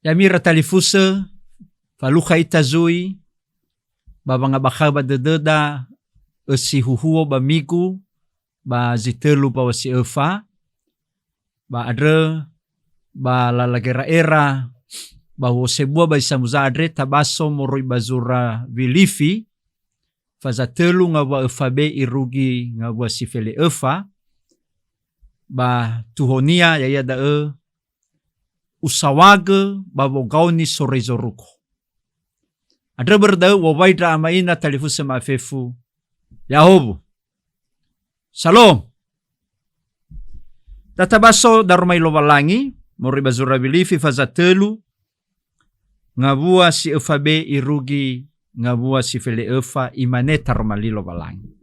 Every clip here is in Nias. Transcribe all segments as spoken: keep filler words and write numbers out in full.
Ya'ami ira talifusö, falukha ita zui, ba wangabakha'ö ba dödöda, ösi huhuo ba migu, ba zi tölu ba wasi öfa, ba andrö, ba lala gera'era, ba huo sebua ba zi samuza andre, tabaso moroi ba zura Wilifi, faza tölu ngawua öfa be irugi ngawua si fele öfa, ba tuhonia ya'ia da'ö, usawagö ba wogaoni soroi zorugo. Andrö börö da'ö u'owai ndra ama ina talifusö ma'afefu, ya'ahowu. Salom. Da tabaso daroma li Lowalangi, moroi ba zura Wilifi faza tölu, ngawua si öfa be irugi ngawua si fele öfa, imane taroma li Lowalangi.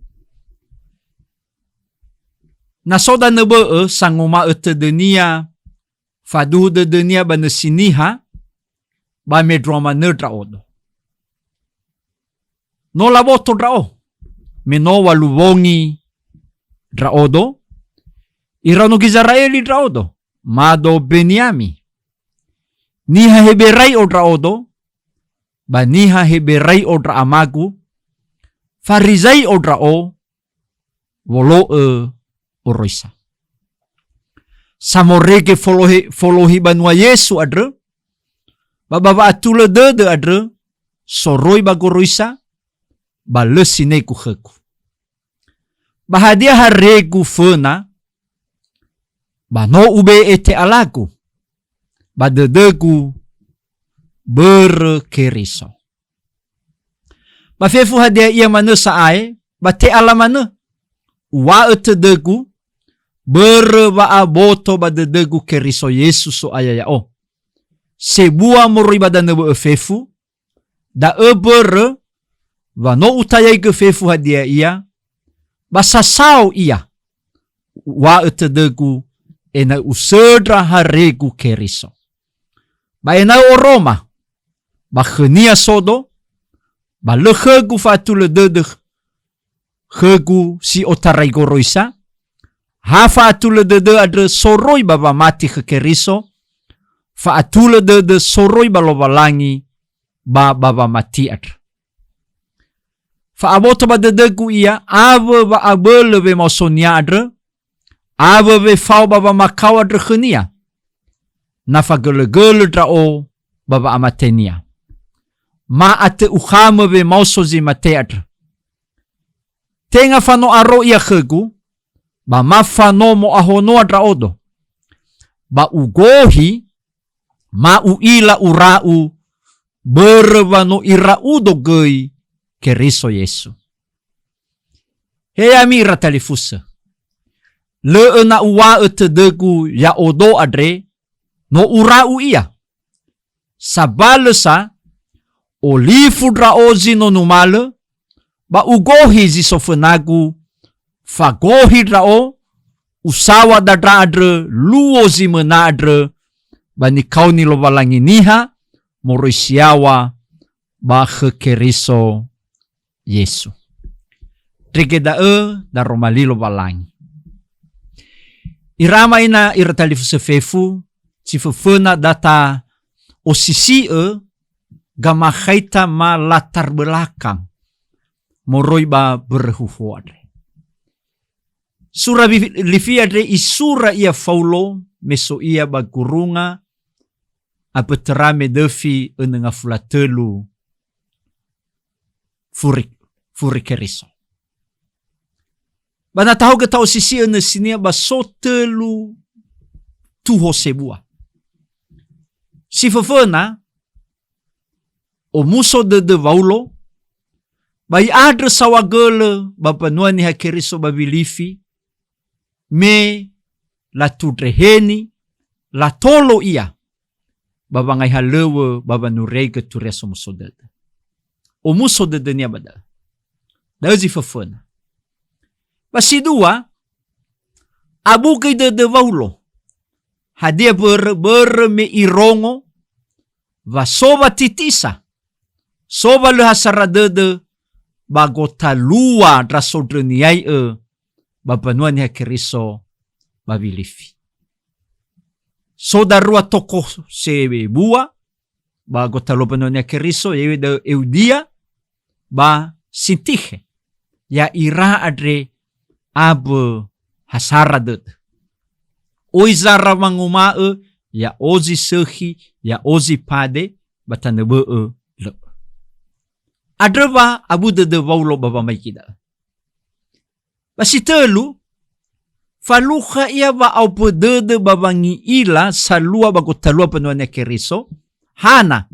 Na so danö bö'ö sanguma'ö tödönia, faduhu dödönia ba nösi niha, ba mendrua manö ndra'odo. No laboto ndra'o, me no ŵalu wongi ndra'odo, iraono Gizera'eli ndra'odo, mado Beniami. Niha Heberai'o ndra'odo, ba niha Heberai'o ndra amagu, Farizai'o ndra'o, wolo'ö oroisa. Samorege folohe-, folohi banua Yesu andrö, ba ba wa'atulö dödö andrö, soroi ba goroisa, ba lö sinegu khögu. Ba hadia haregu föna, ba no ube'e te'alagu, ba dödögu börö Keriso. Ba fefu hadia ia manö sa'ae, ba te'ala manö. Uŵa'ö tödögu, börö wa'aboto ba dödögu Keriso Yesu So'aya ya'o. Sebua moroi ba danö bö'ö fefu, da'ö börö wa no utayaigö fefu hadia ia, ba sasao ia. Uŵa'ö tödögu, ena'ö usöndra haregu Keriso. Ba ena'ö oroma, ba khönia sodo, ba lö khögu fa'atulö dödö khögu si otarai goroisa, ha fa'atulö dödö andrö soroi ba wamati khö Keriso, fa'atulö dödö soroi ba Lowalangi ba, ba wamati andrö. Fa'aboto ba dödögu ia, awö wa'abölö wemaosonia andrö, awö wefao ba wamakao andrö khönia, na fagölögölö ndra'o ba wa'amatenia. Ma atö ukhamö wemaoso zi mate andrö. Tenga fano aro ia khögu, ba ma fano mo'ahonoa ndra'odo. Ba ugohi, ma u'ila ura'u, börö wa no ira'udo göi Keriso Yesu. He ya'ami ira talifusö. Lö'ö na uŵa'ö tödögu ya'odo andre, no ura'u ia. Sabalö sa, olifu ndra'o zi no numalö, ba ugohi zi so fönagu, fagohi ndra'o, usaŵa dandra andrö luo zi möna andrö, ba nikaoni Lowalangi niha, moroi si yaŵa ba khö Keriso Yesu. Ndrege da'ö daroma li Lowalangi. Ira ama ina ira talifusö fefu, si föföna da ta'osisi'ö gamakhaita ma latar belakang moroi ba börö huhuo andre. Sura Wi-, Lifi andre isura ia Faulo me so ia ba gurunga abötöra me döfi önö ngafula tölu furi, furi Keriso. Ba na tahaogö ta'osisi'ö nösinia ba so tölu tuho sebua. Si föföna, omuso dödö Waulo, ba i'andrö saohagölö ba mbanua Niha Keriso ba Wilifi, me latundreheni, latolo ia, ba wangai halöŵö ba wanuriaigö Turia Somuso Dödö. Omuso dödönia ba da'ö. Da'ö zi föföna. Ba si dua, abu göi dödö Waulo. Hadia börö? Börö me irongo wa so watitisa, so wa lö ha sara dödö ba gotalua ndra sondröniai'ö ba mbanua Niha Keriso ba Wilifi. So darua toko sebua, ba gotalua mbanua-Nia Keriso, ya'ia da'ö Eudia ba Sintikhe. Ya'ira andre ambö ha sara dödö. Oi zara wanguma'ö, ya'o zi sökhi, ya'o zi pade, ba tanö bö'ö lö'ö. Andrö wa abu dödö Waulo ba wamaigi da'ö. Ba si tölu, falukha ia wa'aombö dödö ba wangi'ila salua ba gotalua mbanua-Nia Keriso. Hana?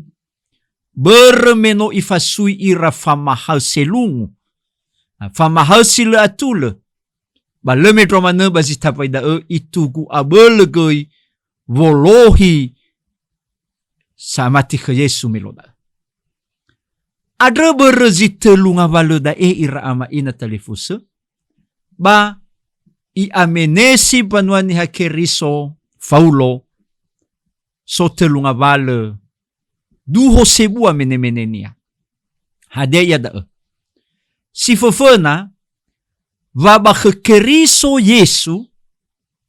Börö me no ifasui ira famahaö selungu, famahaö si lö atulö, ba lö mendrua manö ba zi tambai da'ö itugu abölö göi wolohi samati khö Yesu me luo da'ö. Andrö börö zi tölu ngawalö da'e, ira ama ina talifusö, ba i'amenesi mbanua Niha Keriso Faulo so tölu ngawalö duho sebua mene-menenia. Hadia ia da'ö? Si föföna, wa ba khö Keriso Yesu,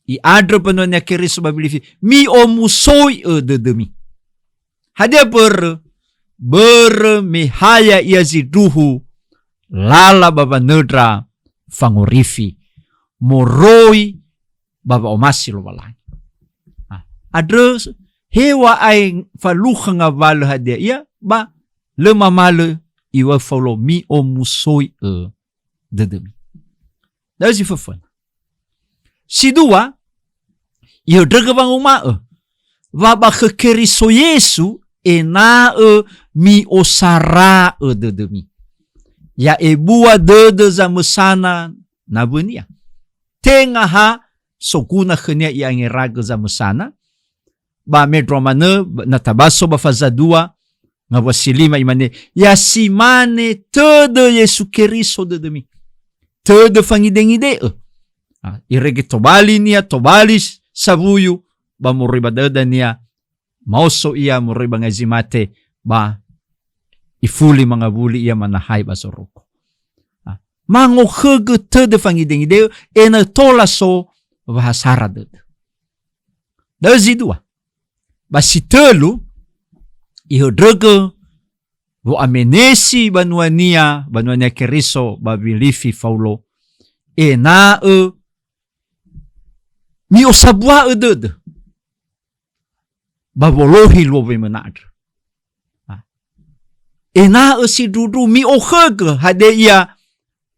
i'andrö mbanua-Nia Keriso ba Wilifi, mi'omusoi'ö dödömi. Hadia börö? Börö me ha ya'ia zindruhu lala ba wanöndra fangorifi moroi ba wa'omasi Lowalangi. Ah, andrö, heŵa'ae falukha ngawalö hadia ia, ba lö mamalö iŵa'ö Faulo, mi'omusoi'ö dödömi. Da'ö zi föföna. Si dua, ihöndrögö wanguma'ö, wa ba khö Keriso Yesu ena'ö mi'osara'ö dödömi. Ya'ebua dödö zamösana nawönia. Tenga ha soguna khönia i'angeragö zamösana, ba mendrua manö, na tabaso ba faza dua, ngawua si lima imane, "Ya si mane tödö Yesu Keriso dödömi." Tödö fangidengide'ö. Ah, irege tobali-Nia, tobali s-, sawuyu, ba moroi ba dödö-Nia, maoso Ia moroi ba ngai zi mate, ba ifuli mangawuli Ia manahai ba zorugo. Ah, mangokhögö tödö fangidengide'ö, ena'ö tola so wahasara dödö. Da'ö zi dua. Ba si tölu, ihöndrögö wo'amenesi banua-Nia, banua-Nia Keriso ba Wilifi Faulo, ena'ö mi'osambua'ö dödö ba wolohi luo wemöna andrö. Ena'ö sindruhundruhu mi'okhögö hadia ia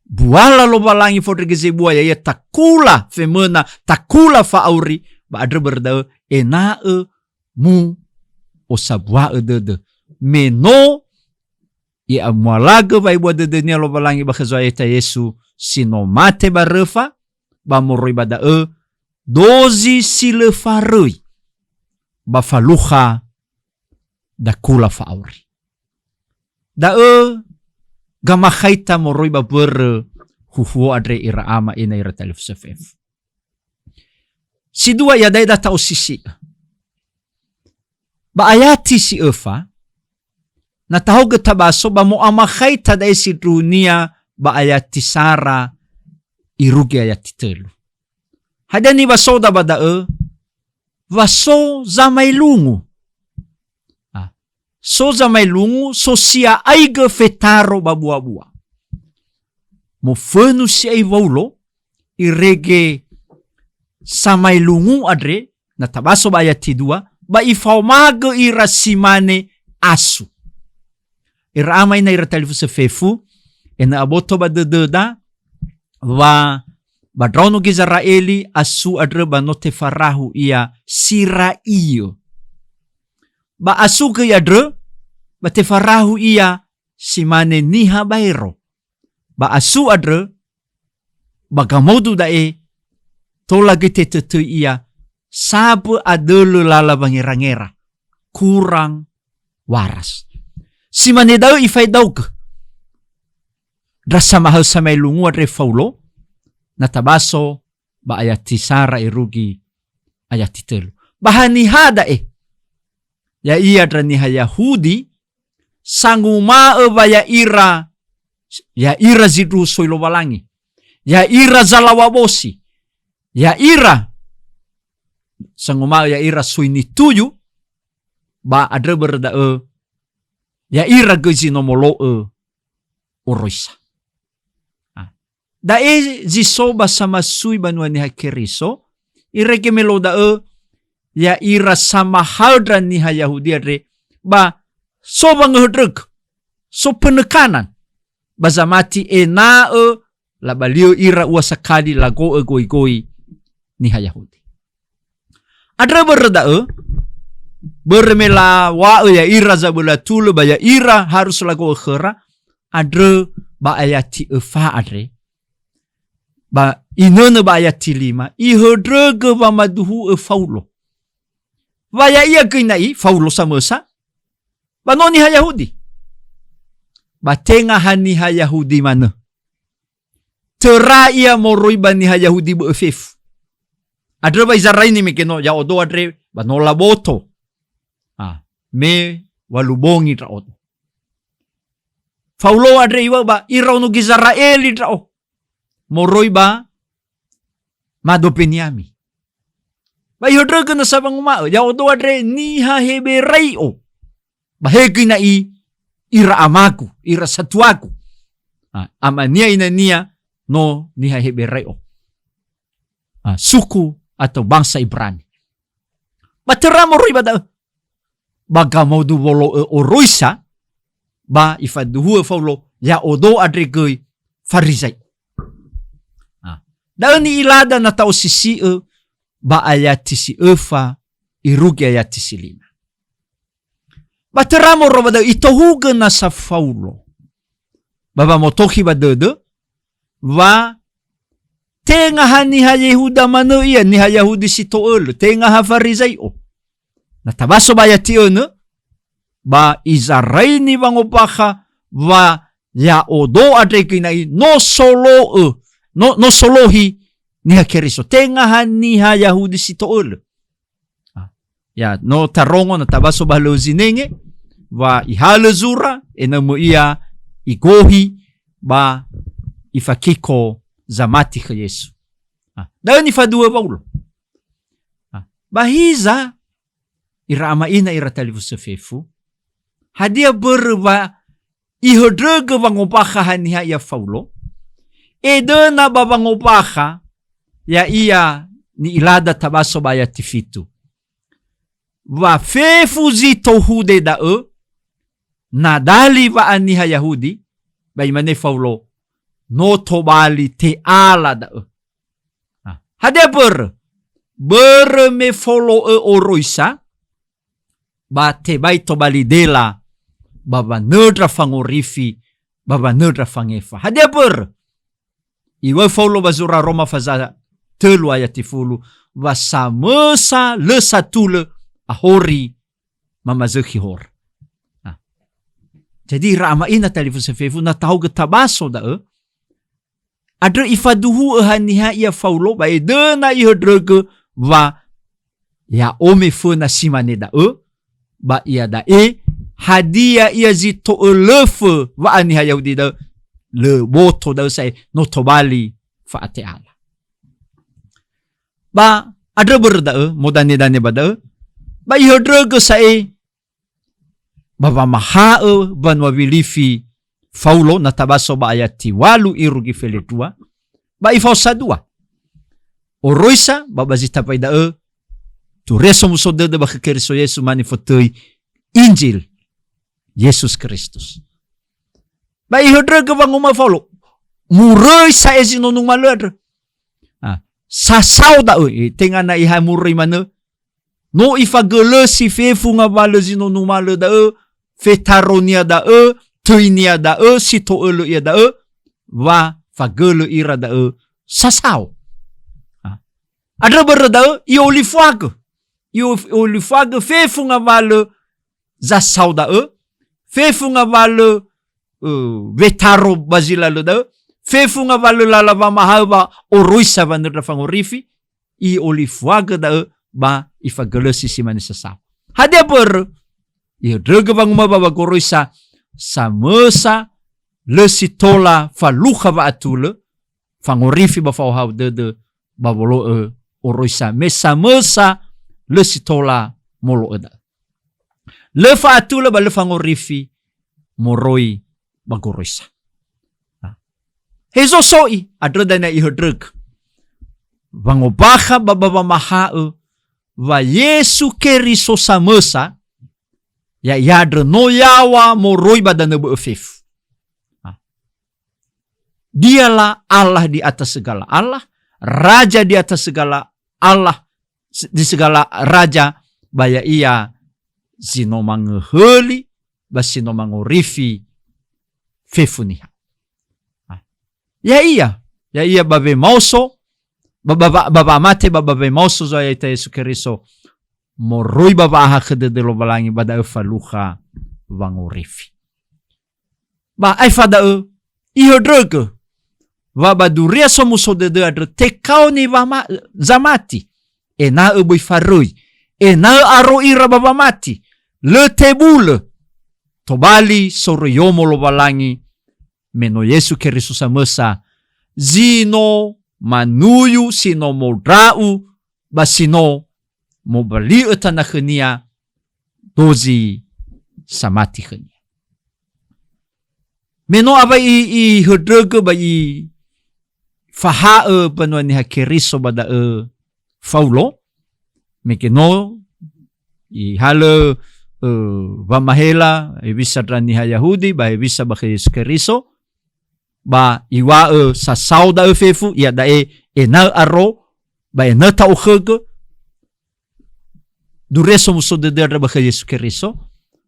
buala Lowalangi fondrege zebua, ya'ia takula femöna, takula fa'auri, ba andrö börö da'ö ena'ö mu'osambua'ö dödö. Me no i'amualagö wa'ebua dödönia Lowalangi ba khö Zo'aya ya'ita Yesu si no mate ba röfa, ba moroi ba da'ö dozi si lö faröi ba falukha dakula fa'auri. Da'ö gamakhaita moroi ba mbörö huhuo andre ira ama ina ira talifusö fefu. Si dua iada'e da ta'osisi'ö. Ba ayati si öfa, na tahaogö tabaso ba mo'amakhaita da'e sindruhunia ba ayati sara irugi ayati tölu. Hadia nibasoda ba da'ö? Wa so zamaelungu. Ah, so zamaelungu, so sia'aigö fetaro ba buabua. Mofönu si'ai Waulo, irege samaelungu andre, na tabaso ba ayati dua, ba ifaomagö ira si mane asu. Ira ama ina ira talifusö fefu, ena'ö aboto ba dödöda, wa ba ndraono Gizera'eli asu andrö ba no tefarahu ia si ra'iö. Ba asu göi andrö, ba tefarahu ia si mane niha baero. Ba asu andrö, ba gamodu da'e, tola göi tetötöi ia, sambö adölö lala wangerangera, kurang waras. Si mane da'ö ifaedaogö ndra samahaö samaelungu andre Faulo, na tabaso ba ayati sara irugi ayati tölu. Ba haniha da'e? Ya'ia ndra niha Yahudi, sanguma'ö wa ya'ira, ya'ira zindruhu soi Lowalangi, ya'ira zalaŵa bosi, ya'ira, sanguma'ö ya'ira soi nituyu, ba andrö börö da'ö ya'ira göi zi no molo'ö oroisa. Ah. Da'e zi so ba samasui banua Niha Keriso, irege me lo da'ö ya'ira samahaö ndra niha Yahudi andre, ba so wangöhöndrögö, so pönökanan, ba zamati ena'ö labali'ö ira ua sakali lago'ö goigoi niha Yahudi. Andrö börö da'ö, börö me lawa'ö ya'ira zabölö atulö ba ya'ira harus lago'ö khöra, andrö ba ayati öfa andre, ba inönö ba ayati lima, ihöndrögö wamaduhu'ö Faulo. Wa ya'ia göi na'i, Faulo samösa, ba no niha Yahudi. Ba tenga ha niha Yahudi manö. Töra ia moroi ba niha Yahudi bö'ö fefu. Andrö wa Izaraini mege no ya'odo andre ba no laboto. Ah, me walu bongi ndra'odo. Faulo andre iŵa'ö ba iraono Gizera'eli ndra'o. Moroi ba mado Beniami. Ba ihöndrögö nasa wanguma'ö, ya'odo andre niha Heberai'o. Ba he göi na'i ira amagu, ira satuagu. Ah, amania inania no niha Heberai'o. Ah, suku atau bangsa Ibrani. Ba töra moroi ba da'ö. Ba gamodu wolo'ö oroisa, ba ifaduhu'ö Faulo, ya'odo andre göi Farizai'o. Ah, da'ö ni'ilada na ta'osisi'ö ba ayati si öfa irugi ayati si lima. Ba töra moroi ba da'ö itohugö nasa Faulo. Ba wamotokhi ba dödö, wa tenga ha niha Yehuda manö ia, niha Yahudi si to'ölö, tenga ha Farizai'o. Na tabaso ba ayati önö, ba Izaraini wangombakha wa ya'odo andre göi na'i no solo'ö, no, no solohi niha Keriso, tenga ha niha Yahudi si to'ölö. Ah, ya, no tarongo na tabaso ba halöŵö zinenge, wa ihalö zura, ena'ö möi ia igohi, ba ifakiko zamati khö Yesu. Ah, da'ö nifaduhu'ö Faulo. Ah, ba hiza, ira ama'ina ira talifusö fefu, hadia börö wa ihöndrögö wangombakha ha niha ia Faulo? Edöna ba wangombakha, ya'ia ni'ilada tabaso ba ayati fitu. Wa fefu zi tohude da'ö, na dali wa'aniha Yahudi, ba imane Faulo, no tobali te'ala da'ö. Ah, hadia börö? Börö me folo'ö oroisa, ba tebai tobali dela ba wanöndra fangorifi, ba wanöndra fangefa. Hadia börö? Iŵa'ö Faulo ba zura Roma faza tölu ayati fulu, wa samösa lö satulö ahori mamazökhi horö. Nah. Jadi ira ama'ina talifusö fefu na tahaogö tabaso da'ö, andrö ifaduhu'ö ha niha ia Faulo, ba edöna ihöndrögö wa ya'o me föna si mane da'ö, ba iada'e, hadia ia zi to'ölöfö wa'aniha Yahudi da'ö, lö boto da'ö sa'ae, no tobali fa'ate'ala. Ba andrö börö da'ö, modane-dane ba da'ö, ba ihöndrögö sa'ae, ba wamaha'ö mbanua Wilifi Faulo, na tabaso ba ayati walu irugi felendrua, ba ifaosa dua. Oroisa, ba ba zi tambai da'ö, turia somuso dödö ba khö Keriso Yesu mane fotöi Injil Yesus Kristus. Ba ihöndrögö wanguma'ö Faulo, muröi sa'ae zi no numalö andrö. Ah, sasao da'ö, eh, tenga na iha muröi manö, no ifagölösi fefu ngawalö zi no numalö da'ö, fetaronia da'ö, töinia da'ö, si to'ölö ia da'ö, wa fagölö ira da'ö sasao. Ah. Andrö börö da'ö, i'olifuagö. I'o-, i'olifuagö fefu ngawalö zasao da'ö, fefu ngawalö, ö, wetaro ba zi lalö da'ö, fefu ngawalö lala wamahaö wa oroisa wanöndra fangorifi, i'olifuagö da'ö ba ifagölösi si mane sasao. Hadia börö? Ihöndrögö wanguma'ö ba wagoroisa samösa lö si tola falukha wa'atulö, fangorifi ba fa'ohahau dödö ba wolo'ö oroisa me samösa lö si tola molo'ö da'ö. Lö fa'atulö ba lö fangorifi, moroi ba goroisa. Nah. Hezo so'i, andrö dania ihöndrögö. Wangombakha ba, ba wamaha'ö wa Yesu Keriso samösa, ya'ia andrö no yaŵa moroi ba danö bö'ö fefu. Nah. Dialah Allah di atas segala Allah, Raja di atas segala Allah, se-, di segala raja, ba ya'ia zi no mangöhöli, ba si no mangorifi fefu niha. Ah. Ya'ia, ya'ia ba wemaoso, ba, ba, ba, ba wamate, ba, ba wemaoso Zo'aya ita Yesu Keriso, moroi ba wa'ahakhö dödö Lowalangi, ba da'ö falukha wangorifi. Ba aefa da'ö, ihöndrögö wa ba Duria Somuso Dödö andrö tekaoni wama-, zamati, ena'ö böi faröi, ena'ö aro ira ba wamati, lö tebulö, tobali soroi yomo Lowalangi, me no Yesu Keriso samösa, zi no manuyu, si no mondra'u, ba si no mobali'ö tana khönia, dozi samati khönia. Me no awai i-, ihöndrögö ba ifaha'ö mbanua Niha Keriso ba da'ö Faulo, mege no ihalö, ö, wamahela hewisa ndra niha Yahudi ba hewisa ba khö Yesu Keriso, ba iŵa'ö sasao da'ö fefu, iada'e ena'ö aro, ba ena'ö ta'okhögö, Duria Somuso Dödö andrö ba khö Yesu Keriso,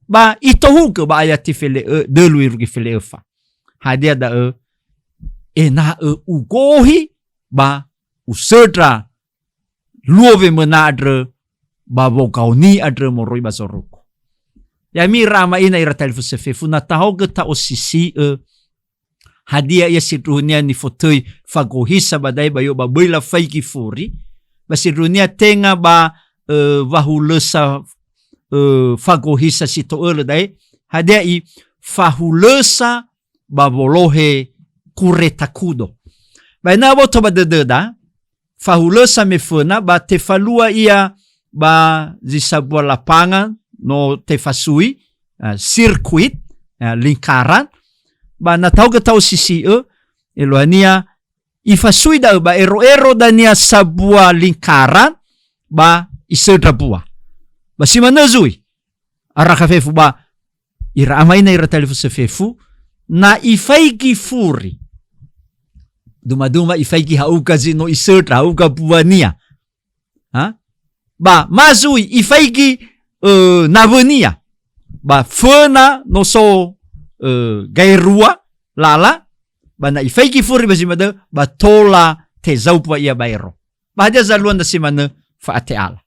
ba itohugö ba ayati fele'ö-, dölu irugi fele'öfa. Hadia da'ö? Ena'ö ugohi ba usöndra luo wemöna andrö ba wogaoni andrö moroi ba zorugo. Ya'ami ira ama ina ira talifusö fefu, na tahogö ta'osisi'ö hadia ia sindruhunia nifotöi fagohisa ba da'e ba io ba böi lafaigi furi, ba sindruhunia tenga ba, ö, wahulösa, ö, fagohisa si to'ölö da'e, hadia i fahulösa ba wolohe Kureta Kudo. Ba ena'ö aboto ba dödöda, fahulösa me föna ba tefalua ia ba zi sambua lapangan no tefasui, eh, sirkuit, eh, lingkaran, ba na tahogö ta'osisi'ö, eluahania ifasui da'ö ba ero-ero dania sambua lingkaran, ba isöndra mbua. Ba si manö zui, arakha fefu ba ira ama ina ira talifusö fefu, na ifaigi furi. Duma-duma ifaigi ha'uga zi no isöndra, ha'uga mbuania. Ha? Ba ma zui ifaigi, ö, nawönia. Ba föna no so, ö, gaerua lala, ba na ifaigi furi ba zi madö, ba tola tezau mbua ia baero. Ba hadia zalua na si manö fa'ate'ala.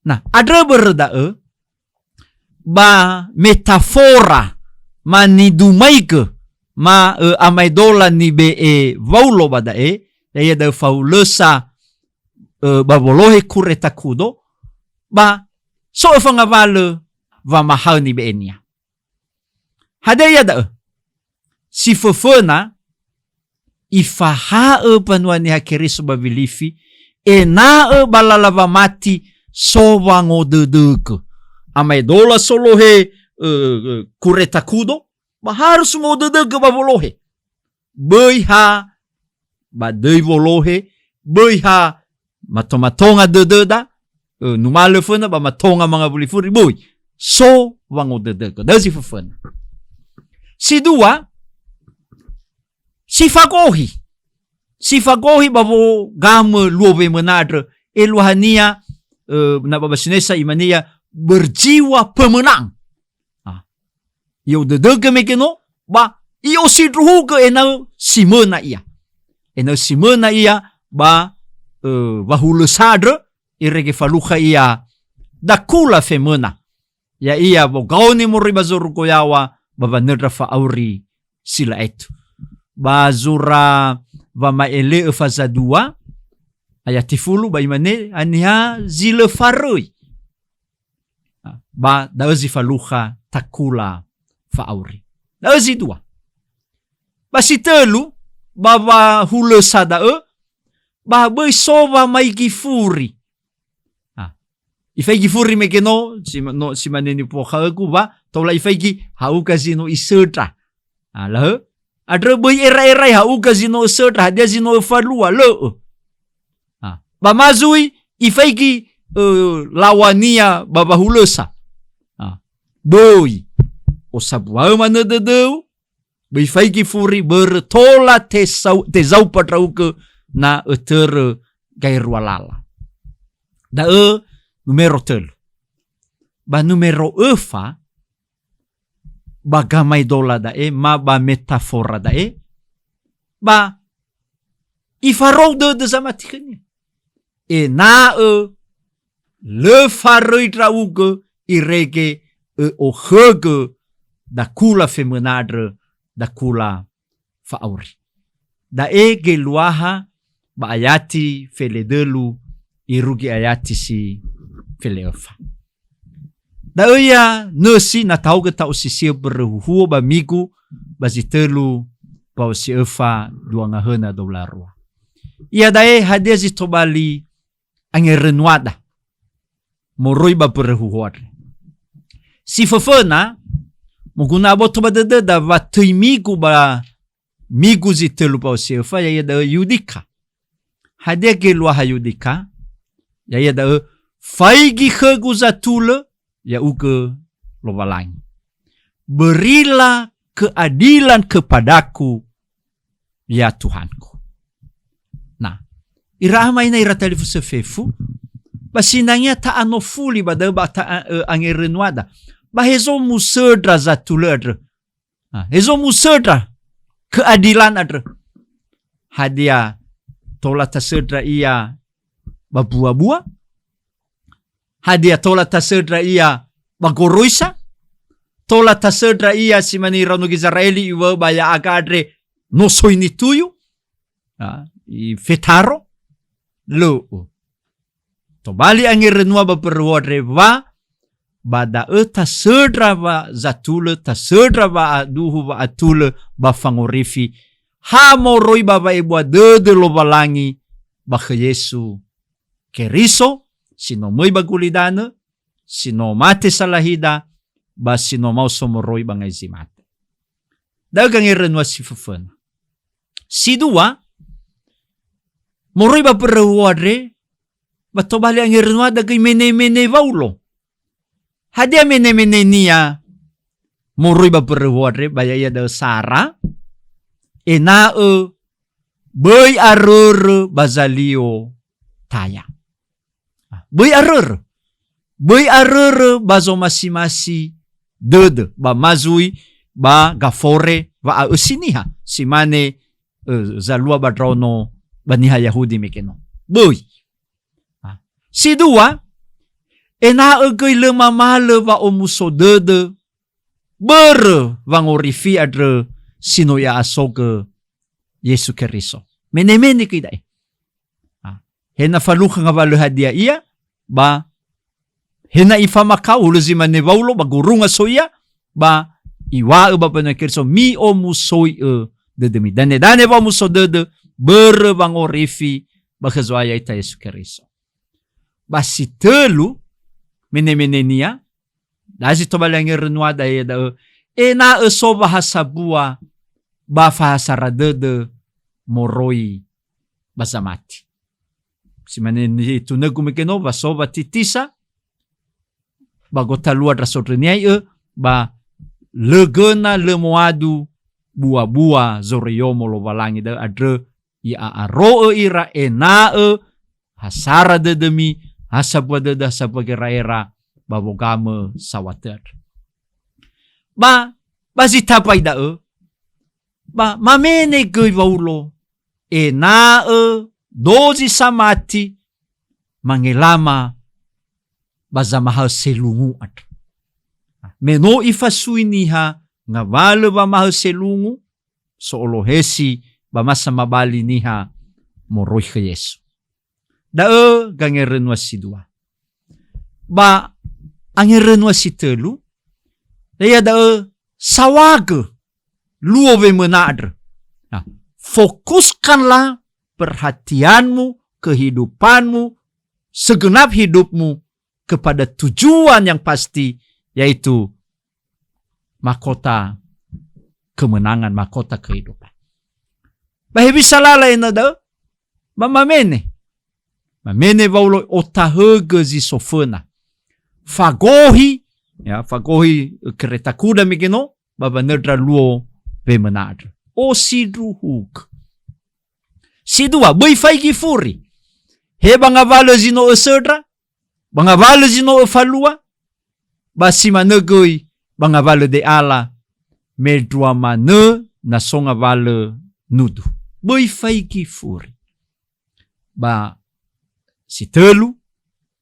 Nah, andrö börö da'ö, ba metafora ma nidumaigö ma, ö, amaedola nibe'e Waulo ba da'e, ya'ia da'ö fahulösa, ö, ba wolohe Kureta Kudo, ba so öfa ngawalö wamahaö nibe'enia. Hadia ia da'ö? Si föföna, ifaha'ö mbanua Niha Keriso ba Wilifi, ena'ö ba lala wamati so wangodödögö. Amaedola solohe, ö, ö, Kureta Kudo, ba harus modödögö ba wolohe. Böi ha ba döi wolohe, böi ha mato-matonga dödöda, ö, numalö föna ba matonga mangawuli furi, böi. So wangodödögö. Da'ö zi föföna. Si dua, si fagohi. Si fagohi ba wogamö luo wemöna andrö. Eluahania, ö, na ba bahasa Indonesia imane ia berjiwa pemenang. Ah. I'odödögö mege no, ba i'osindruhugö ena'ö si möna ia. Ena'ö si möna ia ba, ö, wahulö sandrö, irege falukha ia dakula femöna. Ya'ia wogaoni moroi ba zorugo yaŵa ba wanöndra fa'auri si la'aetu. Ba zura Wama'ele'ö faza dua, ayat fulu ba imane, haniha zi lö faröi. Ba da'ö zi falukha takula fa'auri. Da'ö zi dua. Ba si tölu, ba wahulösa da'ö, ba böi so wamaigi furi. Ah. Ifaigi furi mege no, si ma-, no, si mane nipokha'ögu, wa tola ifaigi ha'uga zi no isöndra. Ah, lahö? Andrö böi era-erai ha'uga zi no ösöndra, hadia zi no öfalua, lö'ö. Ah, ba ma zui ifaigi, ö, lawania ba wahulösa. Ah, böi. Osambua'ö manö dödöu, böi faigi furi börö tola tesau-, tezaupa ndra'ugö na ötörö gaerua lala. Da'ö numero tölu. Ba numero öfa, ba gamaedola da'e, ma ba metafora da'e, ba ifarou dödö zamati khönia. Ena'ö lö faröi ndra'ugö irege ö'okhögö dakula femöna andrö, dakula fa'auri. Da'e geluaha ba ayati feledölu irugi ayati si feleöfa. Da'ö ia nösi na tahaogö ta'osisi'ö mbörö huhuo ba migu ba zi tölu mbaŵa si öfa dua ngahöna dua wulu a rua. Iada'e hadia zi tobali angerönuada moroi ba mbörö huhuo andre. Si föföna, moguna aboto ba dödöda wa töi migu ba migu zi tölu mbaŵa si öfa, ya'ia da'ö Yudika. Hadia geluaha Yudika? Ya'ia da'ö faigi khögu zatulö, ya'ugö Lowalangi. Berilah keadilan kepada-Ku, ya Tuhanku. Nah, ira ama ina ira talifusö fefu, ba sinangea ta'anofuli ba da'ö ba ta-, ö, angerönuada. Ba hezo musöndra zatulö andrö. Ah, hezo musöndra keadilan andrö. Hadia tola tasöndra ia ba bua-bua? Hadia tola tasöndra ia ba goroisa? Tola tasöndra ia si mane iraono Gizera'eli iŵa'ö ba ya'aga andre no soi nituyu? Ah, ifetaro? Lö'ö. Tobali angerönua ba mbörö huhuo andre wa, ba da'ö tasöndra wa zatulö, tasöndra wa'aduhu wa'atulö ba fangorifi, ha moroi ba wa'ebua dödö Lowalangi ba khö Yesu Keriso, si no möi ba gulidanö, si no mate salahida, ba si no maoso moroi ba ngai zi mate. Da'ö gangerönua si föföna. Si dua, moroi ba mbörö huhuo andre, ba tobali angerönuada göi mene-mene Waulo. Hadia mene-menenia moroi ba mbörö huhuo andre? Ba ya'ia da'ö sara, ena'ö böi arörö ba zalio taya. Böi arörö. Böi arörö ba zomasi-masi dödö, ba ma zui ba gafore wa'a'ösi niha, si mane, ö, zalua ba ndraono ba niha Yahudi mege no. Böi. Ah. Si dua, ena'ö göi lö mamalö wa'omuso dödö börö wangorifi andrö si no i'a'asogö Yesu Keriso. Mene-mene göi da'e. Ah, he na falukha ngawalö hadia ia, ba he na ifamakao hulö zi mane Waulo ba gurunga so ia, ba iŵa'ö ba mbanua Keriso, "Mi'omusoi'ö dödömi." Dane-dane wa'omuso dödö börö wangorifi ba khö Zo'aya ita Yesu Keriso. Ba si tölu mene-menenia, da'e zi tobali angerönuada, ya'ia da'ö ena'ö so wahasambua ba fahasara dödö moroi ba zamati. Si mane nitunögu mege no, wa so watitisa, ba gotalua ndra sondröniai'ö, ba lö göna lö moadu bua-bua zoroiyomo Lowalangi da'ö andrö, i'a'aro'ö ira ena'ö hasara dödömi, hasambua dödö, hasambua gera'era ba wogamö saohagö andrö. Ba, ba zi tambai da'ö, ba mamene göi Waulo ena'ö dozi samati mangelama ba zamahaö selungu andrö. Me no ifasui niha ngawalö wamahaö selungu, so'olohesi ba ma samabali niha moroi khö Yesu. Da'ö gangerönua si dua. Ba angerönua si tölu, ya'ia da'ö saohagö luo wemöna andrö. Nah, fokuskanlah perhatianmu, kehidupanmu, segenap hidupmu kepada tujuan yang pasti, yaitu mahkota kemenangan, mahkota kehidupan. Ba hewisa lala ena'ö da'ö? Ba mamene. Mamene Waulo, otahögö zi so föna. Fagohi, ya, fagohi kereta kuda mege no, ba wanöndra luo wemöna andrö. Osindruhugö. Si dua, böi faigi furi. He ba ngawalö zi no ösöndra, ba ngawalö zi no öfalua, ba si manö göi ba ngawalö de'ala, mendrua manö na so ngawalö nudu. Böi faigi furi. Ba si tölu,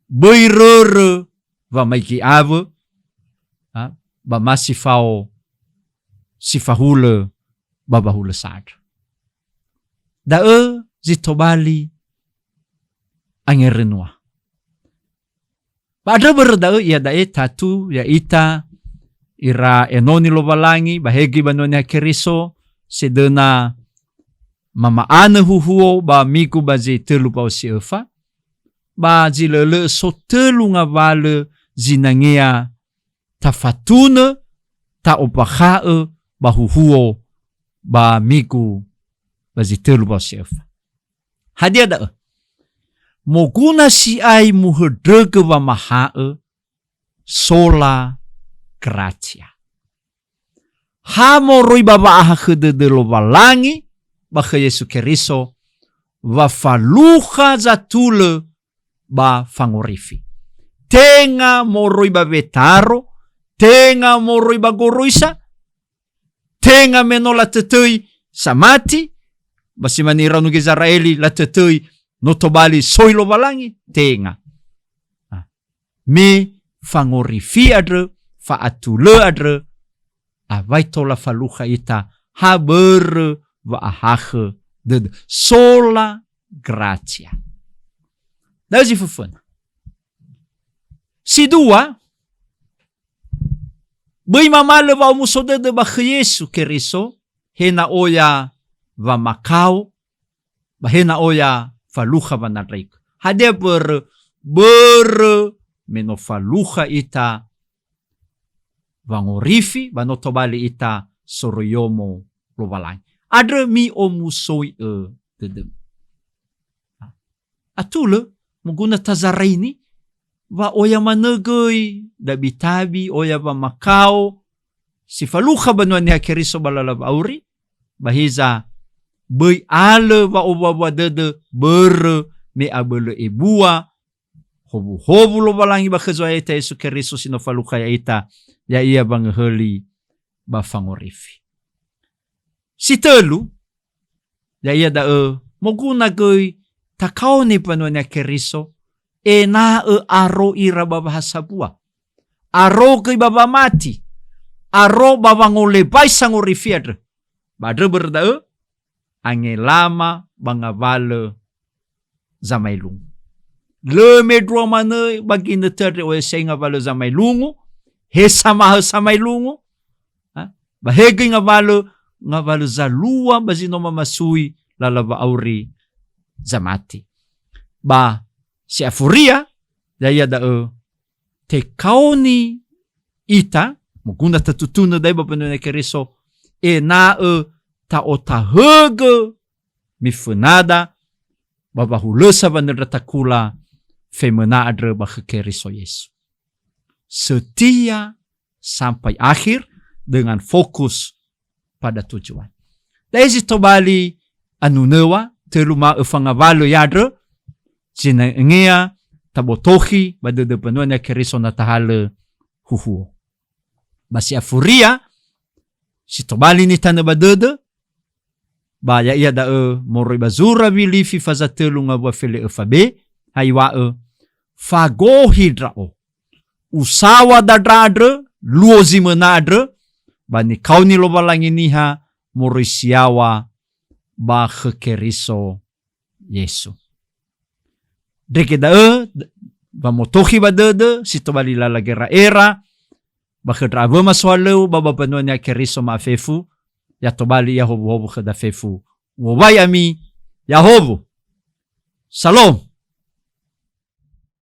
böi rörö wamaigi awö, ha, ba ma si fao si fahulö ba wahulö sandra. Da'ö zi tobali angerönua. Ba andrö börö da'ö iada'e tatu ya'ita ira enoni Lowalangi ba he göi banua Niha Keriso, sedöna mama'anö huhuo ba migu ba zi tölu mbao si öfa, ba zi lö'ö-lö'ö so tölu ngawalö zinangea tafatunö, ta'ombakha'ö ba huhuo ba migu ba zi tölu mbao si öfa. Hadia da'ö? Moguna si'ai muhöndrögö wamaha'ö sola gratia. Ha moroi ba wa'ahakhö dödö Lowalangi ba khö Yesu Keriso, wa falukha zatulö ba fangorifi. Tenga moroi ba wetaro, tenga moroi ba goroisa, tenga me no latötöi samati, ba si mane iraono Gizera'eli latötöi no tobali soi Lowalangi, tenga. Ah. Me fangorifi andrö, fa'atulö andrö, awai tola falukha ita ha börö wa'ahakhö dödö. Sola gratia. Da'ö zi föföna. Si dua, böi mamalö wa'omuso dödö ba khö Yesu Keriso, he na oya wamakao, ba he na oya falukha wanandraigö. Hadia börö? Börö me no falukha ita wangorifi, ba no tobali ita soroi yomo Lowalangi. Andrö mi'omusoi'ö dödömi. Atulö, moguna tazaraini, wa oya manö göi, dabi-tabi, oya wamakao, si falukha banua Niha Keriso ba lala wa'auri, ba hiza böi alö wa'owua-wua dödö börö me abölö ebua, howuhowu Lowalangi ba khö Zo'aya ya'ita Yesu Keriso si no falukha ya'ita, ya'ia wangöhöli ba fangorifi. Si tölu, ya'ia da'ö moguna göi takaoni banua Niha Keriso, ena'ö aro ira ba wahasambua. Aro göi ba wamati. Aro ba wangolebai sangorifi andrö. Ba andrö börö da'ö, angelama ba ngawalö zamaelungu. Lö mendrua manö ba ginötö andre oya si'ai ngawalö zamaelungu, he samahö samaelungu, ha? Ba he göi ngawalö, ngawalö zalua ba zi no mamasui lala wa'auri zamati. Ba si afuria, ya'ia da'ö tekaoni ita, moguna tatutunö da'e ba banua Niha Keriso, ena'ö ta'otahögö mifönada ba wahulösa wanöndra takula femöna andrö ba khö Keriso Yesu. Setia sampai akhir dengan fokus pada tujuan. Da'e zi tobali anunöŵa, tölu ma'öfa ngawalö ya'andrö, zinangea tabotokhi ba dödö banua Niha Keriso na tahalö huhuo. Ba si afuria, si tobali nitanö ba dödö, ba ya'ia da'ö moroi ba zura Wilifi faza tölu ngawua fele öfa be, ha iŵa'ö, fagohi ndra'o. Usaŵa dandra andrö, luo zi möna andrö, ba nikaoni Lowalangi niha moroi si yaŵa ba khö Keriso Yesu. Ndrege da'ö, d-, wamotokhi ba dödö, si tobali lala gera'era, ba khö ndra awöma sohalöŵö, ba ba banua Niha Keriso ma'afefu, ya tobali ia howuhowu khöda fefu. U'owai ami, yahowu. Salom.